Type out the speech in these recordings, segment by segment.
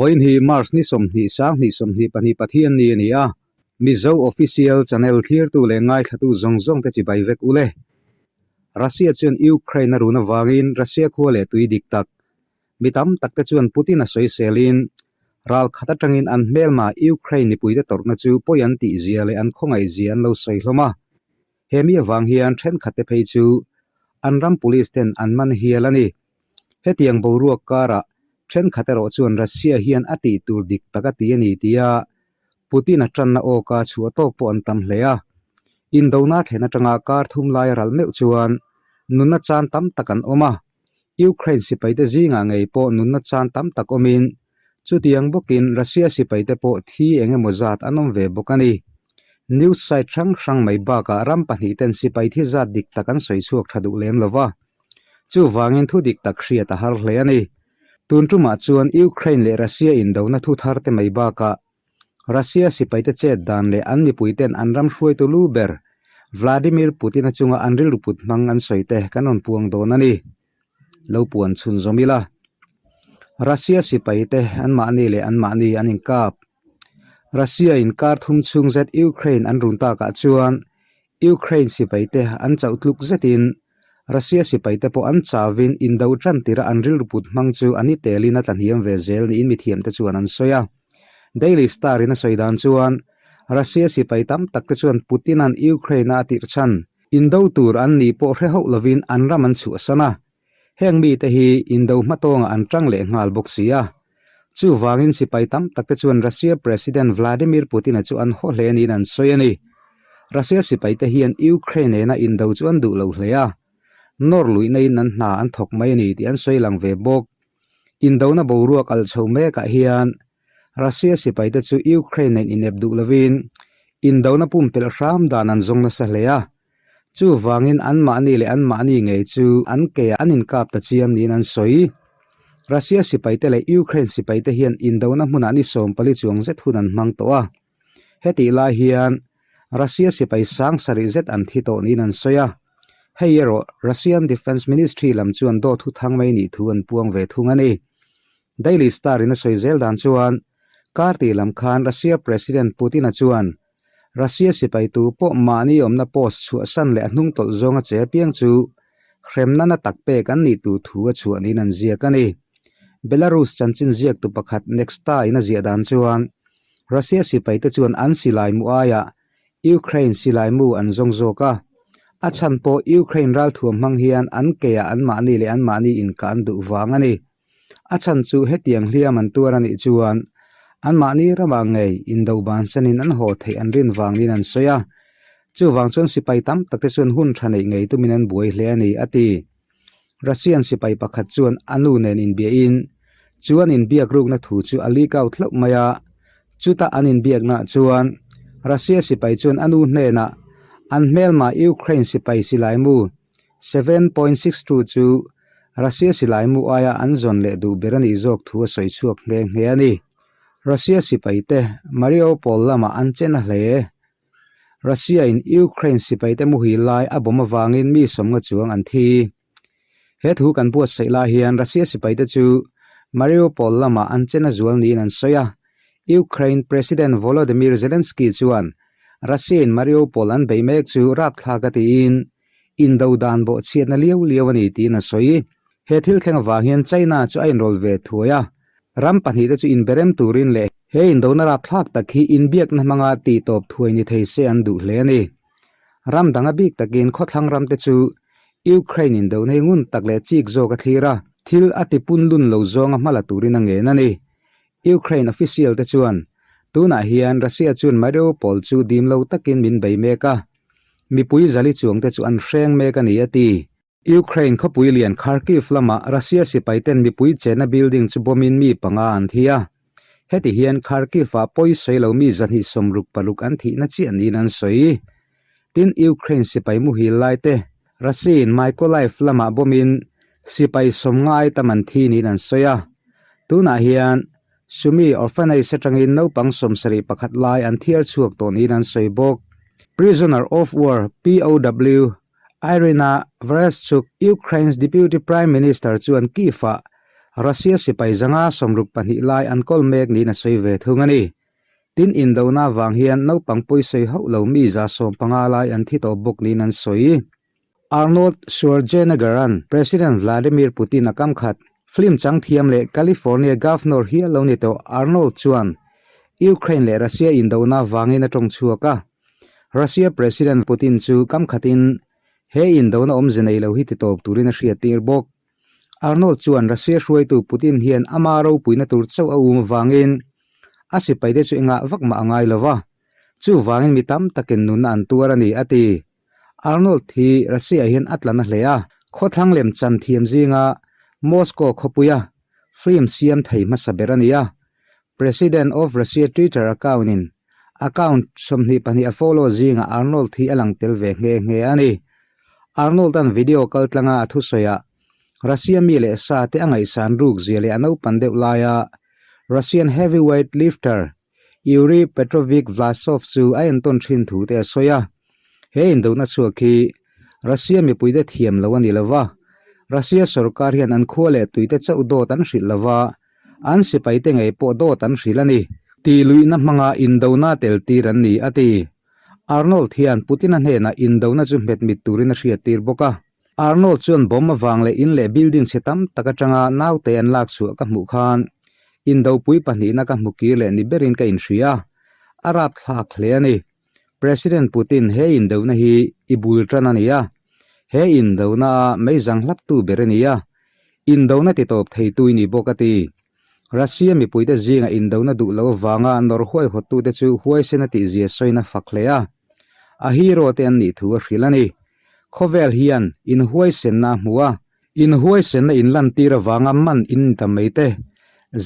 Vawiin hi March ni 20 sang 22 22 Pathian ni a ni a, Mizo Official Channel thlirtu leh ngaithlatu zawng zawng te chibai vek u le. Russia chuan Ukraine a run avangin Russia khua leh tui dik tak mi tam tak te chuan Putin a sawiselin ral khat atangin an hmelma Ukraine mipuite tawrhna chu pawi an tih zia leh an khawngaih zia an lo sawi hlawm a. He mi avang hian thenkhat te phei chu an ram police ten an man hial a ni. Hetiang boruak karah thenkhat erawh chuan Russia hian a tih tur dik tak a ti a ni tia Putin a tanna awka chhuah tawk pawh an tam hle a. Indona thlen atanga kar thum lai a ral meuh chuan nunna chan tam tak an awm a. Ukraine sipaite zingah ngei pawh nunna chan tam tak awmin chutiang bawkin Russia sipaite pawh thi eng emaw zat an awm ve bawk a ni. News site hrang hrang mai bakah ram pahnih ten sipai thi zat dik tak an sawi chhuak tha duh lem lo va. Chuvangin thu dik tak hriat a har hle a ni. Tun tumah chuan Ukraine leh Russia indona thu thar te mai bakah Russia sipaite chet dan leh an mipuiten an ram hruaitu lu ber Vladimir Putin-a chunga an rilru put hmang an sawi te kan rawn puang dawn a ni. Lo puan chhunzawm ila. Russia sipaite anmahni leh anmahni an inkap. Russia in kar thum chhung zet Ukraine an run takah chuan Ukraine sipaite an chauh tluk zetin Russia sipaite pawh an chauvin indo tan tira an rilru put hmang chu a ni telin a tlahniam ve zel niin mithiamte chuan an sawi a. Daily Star in a sawi dan chuan Russia sipai tam tak te chuan Putin-a'n Ukraine-a a tirh chhan indo tur an nih pawh hre hauh lovin an ram an chhuahsan a. Heng mite hi indo hmatawngah an tang leh nghal bawk si a. Chuvangin sipai tam tak te chuan Russia President Vladimir Putin-a chu an haw hle niin an sawi a ni. Russia sipaite hian Ukraine nena indo chu an duh lo hle a, nawr luihna in an hna an thawk mai a ni tih an sawi lang ve bawk. Indona boruak alh chho mekah hian Russia sipaite chu Ukraine nen inep duh lovin indona pumpelh hram dan an zawng nasa hle a. Chuvangin anmahni leh anmahni ngei chu an keah an inkap ta chiam niin an sawi. Russia sipaite leh Ukraine sipaite hian indona hmunah ni 14 chuang zet hun an hmang tawh a. Hetih lai hian Russia sipai sang sarih zet an thi tawh niin an sawi a. Hei erawh Russian Defence Ministry lam chuan dawt hu thang mai nih thu an puang ve thung a ni. Daily Star in a sawi zel dan chuan kar tih lam khan Russia President Putin-a chuan Russia sipai tu pawh mahni awmna post chhuahsan leh a hnung tawlh zawnga che apiang chu hremna na tak pek an nih tur thu a chhuah niin an ziak a ni. Belarus chanchin ziaktu pakhat Nexta in a ziah dan chuan Russia sipaite chuan an silai mu aiah Ukraine silai mu an zawng zawk a, a chhan pawh Ukraine ralthuam hmang hian an keah anmahni leh anmahni inkah an duh vang a ni. A chhan chu hetiang hliam an tuar a nih chuan anmahni ramah ngei indo bansanin an haw theih an rin vangin an sawi a. Chuvang chuan sipai tam takte chuan hun tha neih ngei tumin an buai hle a ni, a ti. Russian sipai pakhat chuan a nu nen inbiahin chu an inbiak rukna thu chu a leak out hlauh mai a. Chuta an inbiaknaah chuan Russia sipai chuan a nu hnenah an hmelma Ukraine sipai silaimu 7.62 chu Russia silai mu aia an zawn leh duh ber a nih zawk thu a sawi chhuak nghe nghe a ni. Russia sipaite Mariupol lamah an chen a hle. Russia-in Ukraine sipaite muhil lai a bawm avangin mi sawmnga chuang an thi. He thu kan buatsaih lai hian Russia sipaite chu Mariupol lamah an chen a zual niin an sawi a. Ukraine President Volodymyr Zelensky chuan Russia-in Mariupol an beih mek chu rapthlak a tiin Indo dan bawh chhiatna liau liau a ni tiin a sawi. He thil thleng avang hian China chu a inrawl ve thuai a, ram pahnihte chu inberem turin leh he indona rapthlak tak hi inbiakna hmanga tihtawp thuai ni thei se an duh hle a ni. Ram danga bik takin khawthlang ramte chu Ukraine indona hi ngun tak leh chik zawk a thlir a, thil a tipun lun lo zawnga hma la turin a ngen a ni. Ukraine official te chuan tunah hian Russia chuan Mariupol chu dim lo takin min bei mek a, Mipui zali chuangte chu an hreng mek a ni, a ti. Ukraine khawpui lian Kharkiv lamah Russia sipaiten mipui chenna building chu bomb-in mi panga an thi a. Heti hian Kharkiv-ah pawi sawi lo mi 266 an thihna chiah niin an sawi. Tin, Ukraine sipai muhil laite Russia-in Mykolaiv lamah bomb-in sipai 90 tam an thi niin an sawi a. Tunah hian Sumi Orphanage atangin naupang 71 lai an thiar chhuak tawh niin an sawi bawk. Prisoner of War, POW, Iryna Vereshchuk, Ukraine's Deputy Prime Minister chuan Kyiv-ah Russia sipai zanga 62 lai an kawl mek niin a sawi ve thung a ni. Tin, indona avang hian naupang pawisawi hauh lo mi 15 lai an thi tawh bawk niin an sawi. Arnold Schwarzenegger-a'n President Vladimir Putin a kam khat. Film chang thiam leh California Governor hial lo ni tawh Arnold chuan Ukraine leh Russia indona vangin a tawng chhuak a. Russia President Putin chu kam khatin he indona awmze nei lo hi ti tawp turin a hriattir bawk. Arnold chuan Russia hruaitu Putin hian ama ropuina tur chauh a um avangin a sipaite chu engah vak mah a ngai lo va, chuvangin mi tam takin nunna an tuar a ni, a ti. Arnold hi Russia hian a tla na hle a, khawthlang lem chan thiam zinga Moscow khawpuia film siam thei hmasa ber a ni a. President of Russia Twitter account in account 22 a follow zingah Arnold hi a lang tel ve nghe nghe a ni. Arnold-a'n video kaltlanga a thusawiah Russia mi leh sa te a ngaihsan ruk zia leh a naupan deuh laia Russian heavyweight lifter Yuri Petrovich Vlasov chu a entawn thin thu te a sawi a. He indohna chhuak hi Russia mipuite thiam lo a ni lo va, Russia sorkar hian an khua leh tuite chauh dawt an hrilh lo va, an sipaite ngei pawh dawt an hrilh a ni. Tihluihna hmanga indona tel tir an ni, a ti. Arnold hian Putin-a hnenah indona chu hmet mit turin a hriattir bawk a. Arnold chuan bomb avang leh in leh building chhe tam tak atanga naute an lak chhuah ka hmuh khan indopui pahnihna ka hmu kir leh ni berin ka inhria a, a rapthlak hle a ni. President Putin he indona hi i bul tan a ni a, he indona a meizang hlaptu ber a ni a, indona titawp theitu i ni bawk a ti. Russia mipuite zinga indona duh lo avanga nawr huaihawttute chu huaisen a tihzia sawina fak hle a, a hero te an nih thu a hrilh a ni. Khawvel hian inhuaisenna a hmu a, inhuaisenna inlantir avanga man in ni ta mai te,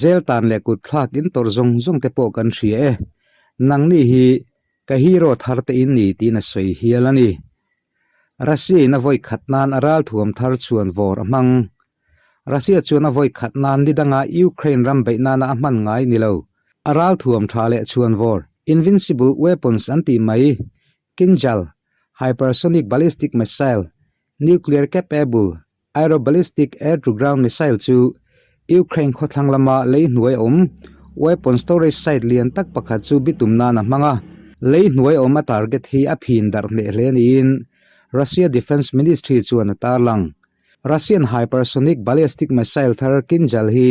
zel tan leh kut thlak in tawrh zawng zawng te pawh kan hria e. Nangni hi ka hero thar te in ni tiin a sawi hial a ni. Russia in a vawi khat nan a ralthuam thar chhuan vawr a hmang. Russia chuan a vawi khat nan ni danga Ukraine ram beih nana a hman ngai ni lo. A ralthuam tha leh chhuan vawr, invincible weapons an tih mai, Kinzhal, hypersonic ballistic missile, nuclear capable aeroballistic air-to-ground missile chu Ukraine khawthlang lama lei hnuai awm weapon storage site lian tak pakhat chu bitum nan a hmang a. Lei hnuai awm a target hi a phin darh hneh hle niin Russia Defence Ministry chuan a tarlang. Russian hypersonic ballistic missile thar Kinzhal hi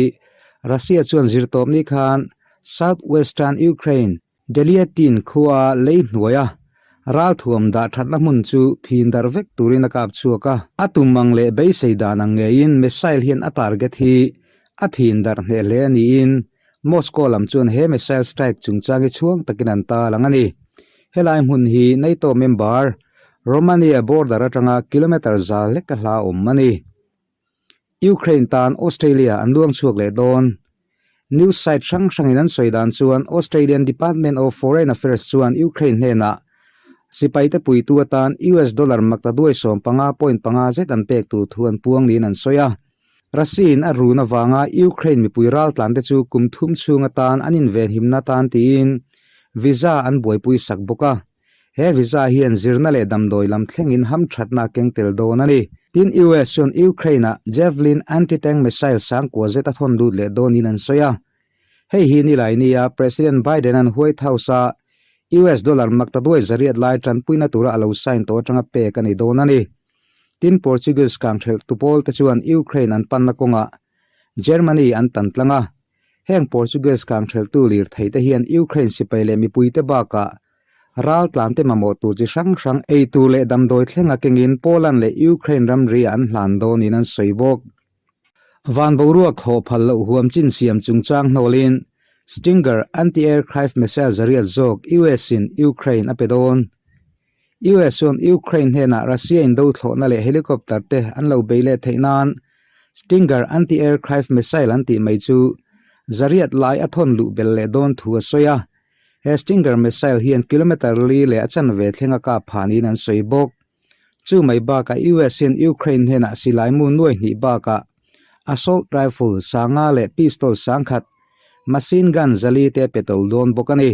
Russia chuan zirtawpni khan south-western Ukraine, Deliatin khua lei hnuaia ralthuam dah thatna hmun chu phin darh vek turin a kap chhuak a. A tum ang leh beisei dan ang ngeiin missile hian a target hi a phin darh hneh hle a niin Moscow lam chuan he missile strike chungchang hi chhuang takin an ta lang a ni. Helai hmun hi NATO member Romania border atanga kilometre za hlek a hla awm a ni. Ukraine tan Australia an luang chhuak leh dawn. News site hrang hrangin an sawi dan chuan Australian Department of Foreign Affairs chuan Ukraine hnenah sipaite puitu atan US dollar makta duai 15.5 zet an pek tur thu an puang niin an sawi a. Russia-in a run avanga Ukraine mipui raltlante chu kum thum chhung atan an invenhimna atan tiin visa an buaipui sak bawk a. He visa hian zirna leh damdawi lam thlengin hamthatna a keng tel dawn a ni. Tin, US chuan Ukraine-ah Javelin anti-tank missile sangkua zet a thawn lut leh dawnin an sawi a. Hei hi nilai nia President Biden-a'n White House-a US dollar makta duai zariat lai tanpuina tura a lo sign tawh atanga pek a ni dawn a ni. Tin, Portuguese kangthelh tupawl te chuan Ukraine an panna kawngah Germany an tan tlang a. Heng Portuguese kangthelhtu lirthei te hian Ukraine sipai leh mipuite bakah Raltlante mamawh tur chi hrang hrang ei tur leh damdawi thlenga kengin Poland leh Ukraine ramri ah an hlan dawnin an sawi bawk. Van boruak thlawh phal loh huam chin siam chungchang hnawlin Stinger anti-aircraft missile zariat zawk US-in Ukraine a pe dawn. US chuan Ukraine hnenah Russia in do thlawhna leh helicopter te an lo bei leh theih nan Stinger anti-aircraft missile an tih mai chu zariat lai a thawn luh belh leh dawn thu a sawi a. He Stinger missile hian kilometre li leh a chanve thleng a kap phah niin an sawi bawk. Chu mai bakah US hian Ukraine hnenah silai mu nuai hnih bakah assault rifle sanga leh pistol sangkhat, machine gun zali te a pe tel dawn bawk a ni.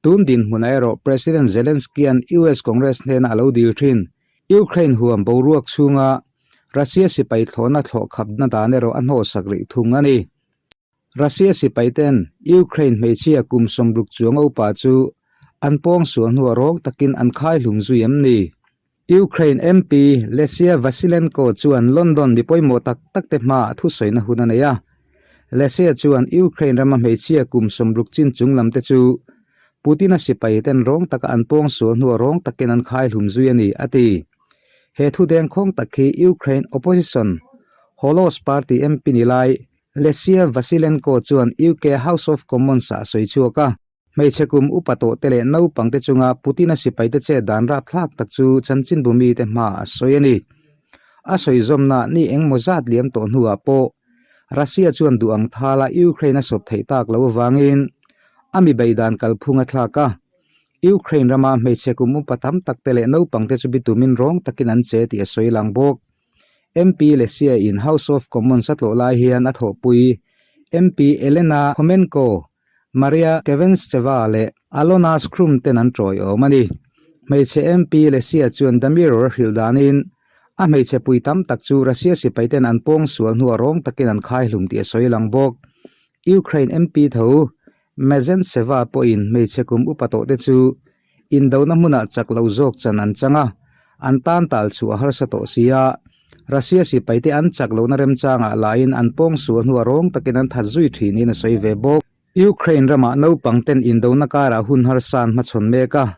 Tun dinhmunah erawh President Zelensky-a'n US Congress hnenah a lo dil thin. Ukraine huam boruak chhunga. Russia sipai thlawhna thlawh khapna dan erawh a hnawhsak rih thung a ni. Russia sipai ten Ukraine hmeichhia kum 60 chuang upa chu an pawng sual hnuah rawng takin an khai hlum zui em ni? Ukraine MP Lesia Vasylenko chuan London mi pawimawh tak tak te hmaah thusawina hun a nei a. Lesia chuan Ukraine rama hmeichhia kum 60 chin chung lam te chu Putin-a sipai ten rawng taka an pawng sual hnuah rawng takin an khai hlum zui a ni, a ti. He thu dengkhawng tak hi Ukraine opposition Holos Party MP ni lai Lesia Vasylenko chuan UK House of Commons-ah a sawi chhuak a. Hmeichhe kum upa tawh te leh naupang te chunga Putin-a sipaite chet dan rapthlak tak chu chanchinbu mite hmaah a sawi a ni. A sawi zawmna ni engmaw zat liam tawh hnuah pawh Russia chuan duh ang thala Ukraine a sawp theih tak loh avangin a mi beidan kalphung a thlak a. Ukraine rama hmeichhe kum upa tam tak te leh naupang te chu bitumin rawng takin an che tih a sawi lang bawk. MP Lesia in House of Commons a tlawh lai hian a thawhpui MP Elena Khomenko, Maria Keventseva leh Alona Shkrum ten an tawiawm a ni. Hmeichhe MP Lesia chuan The Mirror a hrilh danin a hmeichhe pui tam tak chu Russia sipai ten an pawng sual hnuah rawng takin an khai hlum tih a sawi lang bawk. Ukraine MP tho Mezentseva pawhin hmeichhe kum upa tawh te chu Indona hmunah chak lo zawk chan an chang a, an tan tal chu a harsa tawh si a. Russia sipaite an chak lohna remchangah lahin an pawng sual hnuah rawng takin an that zui thinin a sawi ve bawk. Ukraine ramah naupang ten indona karah hun harsa an hmachhawn mek a,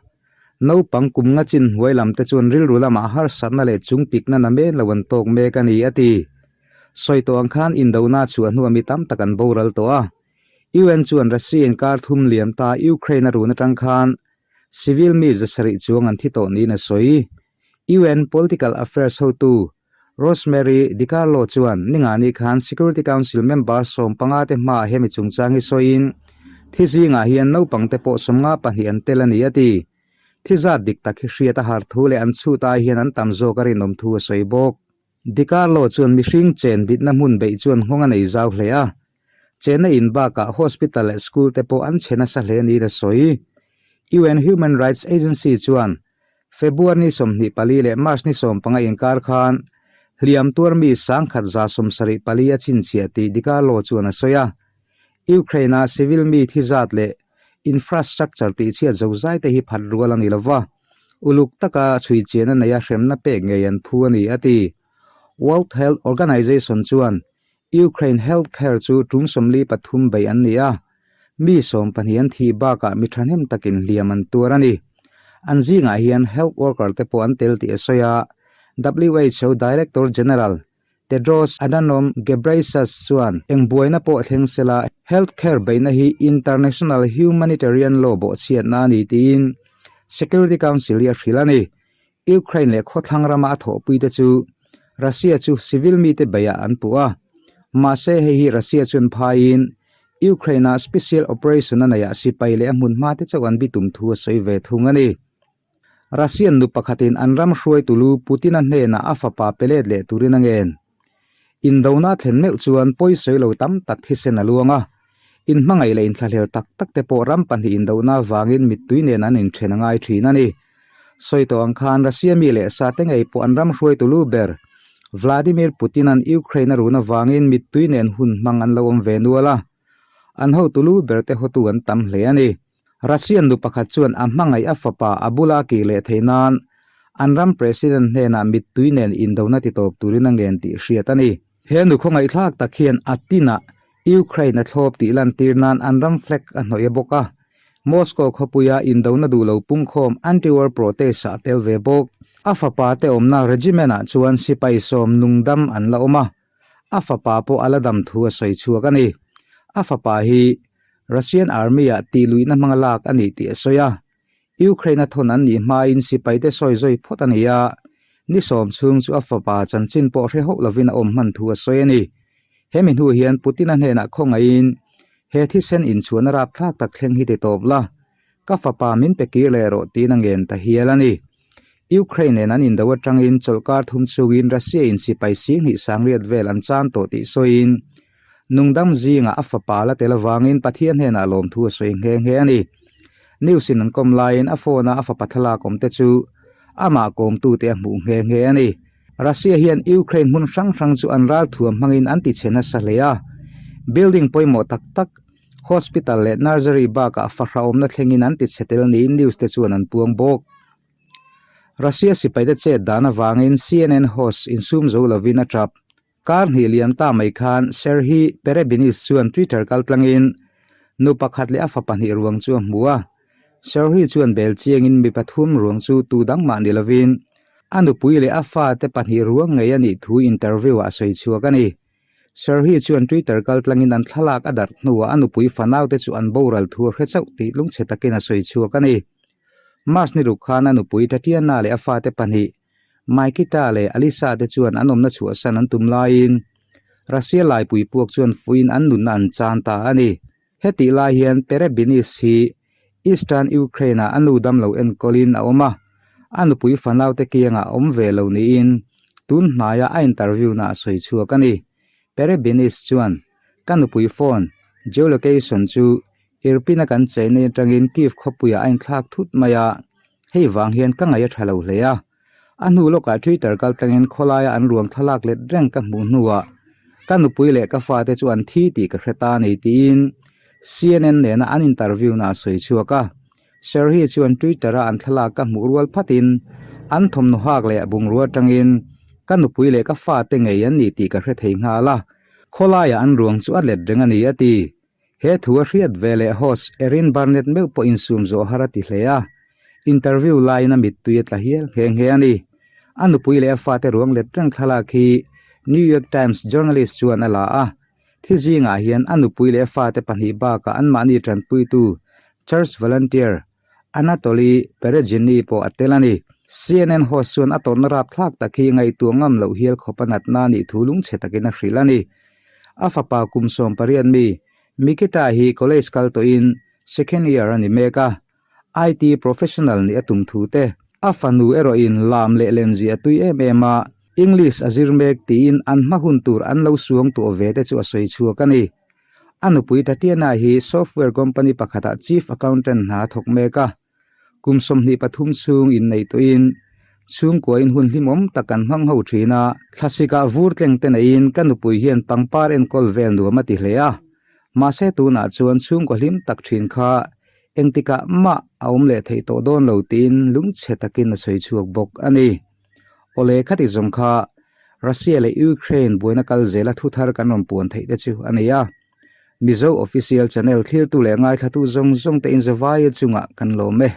naupang kum nga chin hnuai lam te chuan rilru lamah harsatna leh chungpikna namen lo an tawk mek a ni, a ti. Sawi tawh ang khan indona chhuah hnuah mi tam tak an boral tawh a. UN chuan Russia in kar thum liam ta Ukraine a run atang khan civil mi 700 chuang an thi tawh niin a sawi. UN Political Affairs hotu Rosemary DiCarlo chuan ningani khan Security Council member 15 te hmaah hemi chungchang hi sawiin thi zingah hian naupang te pawh 52 an tel a ni a ti. Thi zat dik tak hi hriat a har thu leh an chhut ai hian an tam zawk a rinawm thu a sawi bawk. DiCarlo chuan mihring chen bitna hmun beih chuan nghawng a nei zau hle a. Chenna in bakah hospital leh school te pawh an chhe nasa hle niin a sawi. UN Human Rights Agency chuan February ni 24 leh March ni 15 inkar khan hliam tuar mi 1174 a chhinchhiah tih DiCarlo chuan a sawi a. Ukraine-a civil mi thi zat leh infrastructure tihchhiat zozai te hi phat rual a ni lova, uluk taka chhui chian a neia hremna pek ngei an phu a ni, a ti. World Health Organization chuan Ukraine healthcare chu tum 43 beih an ni a, mi 12 an thih bakah mi thahnem takin hliam an tuar a ni. An zingah hian health worker te pawh an tel tih a sawi a, WHO Director General Tedros Adhanom Ghebreyesus chuan eng buaina pawh thleng sela healthcare beihna hi international humanitarian law bawhchhiatna a ni tiin Security Council hi a hrilh a ni. Ukraine leh khawthlang rama a thawhpuite chu Russia chu civil mite beihah an puh a, mahse hei hi Russia chuan phaiin Ukraine-a special operation a neihah sipai leh a hmunhma te chauh an bitum thu a sawi ve thung a ni. Russian nu pakhatin an ram hruaitu lu Putin-a hnenah a fapa pe let leh turin a ngen. Indona thlen meuh chuan pawisawi lo tam tak thisen a luang a, inhmangaih leh inthlahlel tak tak te pawh ram pahnih indona avangin mittui nen an inthen a ngai thin a ni. Sawi tawh ang khan Russia mi leh sa te ngei pawh an ram hruaitu lu ber Vladimir Putin-a'n Ukraine a run avangin mittui nen hun hmang an lo awm ve nual a, an hotu lu ber te hotu an tam hle a ni. Russian nu pakhat chuan a hmangaih a fapa a bula kir leh theih nan an ram president hnenah mittui nen indona ti tawp turin a ngen tih hriat a ni. He nu khawngaihthlak tak hian a tinah Ukraine a thlawp tih lantir nan an ram flag a hnawih a bawk a. Moscow khawpuia indona duh lo pungkhawm anti-war protest ah a tel ve bawk. A fapa te awmna regiment ah chuan sipai sawm nungdam an la awm a. A fapa pawh a la dam thu a sawi chhuak a ni. A fapa hi Russian Army-ah tihluihna hmanga lak a ni tih a sawi a. Ukraine-a thawn an nih hmain sipaite sawi zawi phawt a ni a, ni sawm chhung chu a fapa chanchin pawh hre hauh lovin a awm hman thu a sawi a ni. Hemi hnu hian Putin-a hnenah khawngaihin he thisen inchhuahna rapthlak tak thleng hi ti tawp la, ka fapa min pe kir leh rawh tiin a ngen ta hial a ni. Ukraine nen an indo atangin chawlhkar thum chungin Russia-in sipai 20 sangriat vel an chan tawh tih sawiin Nungdam zingah a fapa la tel avangin Pathian hnenah lawmthu a sawi nghe nghe a ni. News in an kawm laiin a phone-a a fapa thlalak awm te chu amah kawmtute a hmuh nghe nghe a ni. Russia hian Ukraine hmun hrang hrang chu an ralthuam hmangin an tichhe nasa hle a, building pawimawh tak tak, hospital leh nursery bakah fahra awmna thlengin an tichhe tel niin news te chuan an puang bawk. Russia sipaite chet dan avangin CNN host insum zo lovin a tap. Kar hnih lian ta mai khan Serhiy Perebinis chuan Twitter kaltlangin nu pakhat leh a fa pahnih ruang chu a hmu a. Serhiy chuan bel chiangin mi pathum ruang chu tu dang mah ni lovin a nupui leh a fate pahnih ruang ngei a nih thu interview-ah a sawi chhuak a ni. Serhiy chuan Twitter kaltlangin an thlalak a darh hnuah a nupui fanaute chu an boral thu a hre chauh tih lungchhe takin a sawi chhuak a ni. Mars ni ruk khan a nupui Tatiana leh a fate pahnih Maikita leh Alisa te chuan an awmna chhuahsan an tum laiin Russia laipui puak chuan fuiin an nunna an chan ta a ni. Hetih lai hian Perebinis hi Eastern Ukraine-ah a nu damlo enkawlin a awm a, a nupui fanaute kiangah a awm ve lo niin tun hnaia a interview-na a sawi chhuak a ni. Perebinis chuan, Ka nupui phone geolocation chu Irpin-a kan cheina atangin Kyiv khawpuiah a inthlak thut mai a, hei vang hian ka ngaih a tha lo hle a. A hnu lawkah Twitter kaltlangin khawlaia an ruang thlalak let reng ka hmuh hnuah ka nupui leh ka fate chu an thi tih ka hre ta a ni tiin CNN nena an interview-na a sawi chhuak a. Serhiy chuan Twitter-a an thlalak ka hmuh rual phatin an thawmhnaw hak leh bungrua atangin ka nupui leh ka fate ngei an ni tih ka hre thei nghal a, khawlaiah an ruang chu a let reng a ni a ti. He thu a hriat ve leh host Erin Barnett meuh pawh insum zawh har a ti hle a, interview laiin a mittui a tla hial nghe nghe a ni. A nupui leh a fate ruang let reng thlalak hi New York Times journalist chuan a la a, thi zingah hian a nupui leh a fate pahnih bakah anmahni tanpuitu church volunteer Anatoly Perezhny pawh a tel a ni. CNN host chuan a tawrhna rapthlak tak hi ngaihtuah ngam loh hial khawp a natna a nih thu lungchhe takin a hrilh a ni. A fapa kum 18 mi, Mikita hi college kal tawhin second year a ni mek a, IT professional nih a tum thu te, a fanu erawhin lam leh lemzi a tui em em a, English a zir mek tiin an hma hun tur an lo suang tuah ve te chu a sawi chhuak a ni. A nupui Tatiana hi software company pakhatah chief accountant hna a thawk mek a. Kum 23 chhung inneih tawhin chhungkuain hun hlimawm tak kan hmang ho thin a. Thlasikah vur tleng te neiin ka nupui hian pangpar enkawl vel nuam a ti hle a. Mahse tunah chuan chhungkaw hlim tak thin kha engtikah mah a awm leh theih tawh dawn lo tiin lungchhe takin a sawi chhuak bawk a ni. Awle khati zawng kha Russia leh Ukraine buaina kal zela thu thar kan rawn puan theih te chu a nei a. Mizo Official Channel thlirtu leh ngaithlatu zawng zawng te inzavaia chungah kan lawm e.